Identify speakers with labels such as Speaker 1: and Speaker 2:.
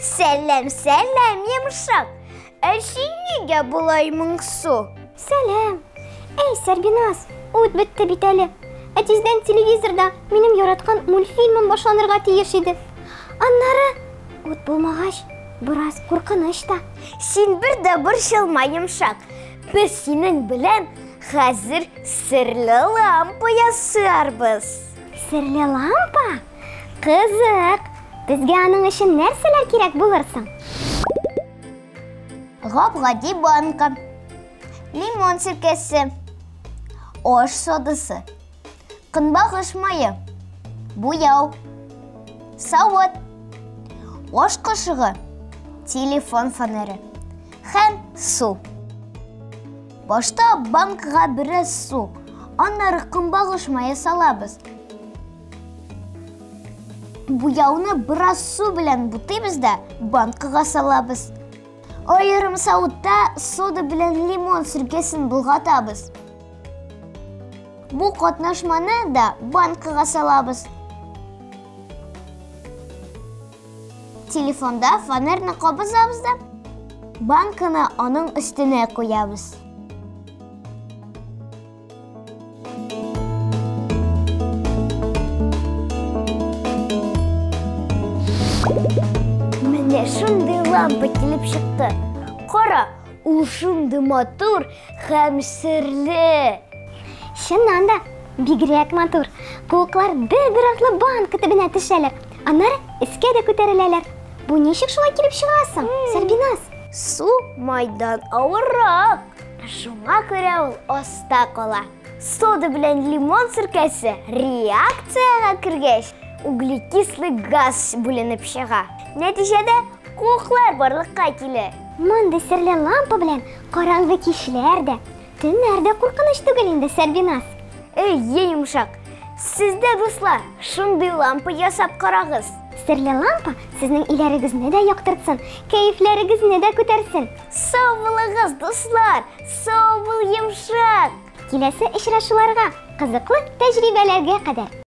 Speaker 1: Сәлам, сәлам, йомшак. Ә син нигә болай моңсу?
Speaker 2: Сәлам. Әй, Сәрбиназ, ут бетте бит әле. Ә тиздән телевизорда минем яраткан мультфильмым башланырга тиеш иде. Аннары, ут булмагач, бераз куркыныч та.
Speaker 1: Син бер дә борчылма, йомшак. Без синең белән хәзер серле лампа ясарбыз.
Speaker 2: Серле лампа? Кызык! Безгә аның өчен нәрсәләр кирәк булыр соң?
Speaker 1: Гап-гади банка, лимон серкәсе, аш содасы, көнбагыш мае, буяу, савыт, аш кашыгы, телефон фонаре һәм су. Башта банкага бераз су, аннары көнбагыш мае салабыз. Буяуны бераз су белән бутыйбыз да банкага салабыз. Аерым савытта сода белән лимон сиркәсен болгатабыз. Бу катнашманы да банкага салабыз. Телефонда фонарьны кабызабыз да банканы аның өстенә куябыз. Менә шундый лампа килеп чыкты. Кара, ул шундый матур һәм серле.
Speaker 2: Чыннан да, бигрәк матур. Куыклар бер-бер артлы банка төбенә төшәләр. Аннары өскә дә күтәреләләр. Бу ничек шулай килеп чыга соң, Сәрбиназ?
Speaker 1: Су майдан авыррак. Шуңа күрә ул аста кала. Сода белән лимон сиркәсе реакциягә кергәч, углекислый газ бүленеп чыга. Нәтиҗәдә куыклар барлыкка килә.
Speaker 2: Мондый серле лампа белән караңгы кичләр дә, төннәр дә куркыныч түгел инде, Сәрбиназ.
Speaker 1: Әй, йомшак. Сез дә, дуслар, шундый лампа ясап карагыз.
Speaker 2: Серле лампа сезнең өйләрегезне дә яктыртсын, кәефләрегезне дә күтәрсен.
Speaker 1: Сау булыгыз, дуслар! Сау бул, йомшак!
Speaker 2: Киләсе очрашуларга, кызыклы тәҗрибәләргә кадәр.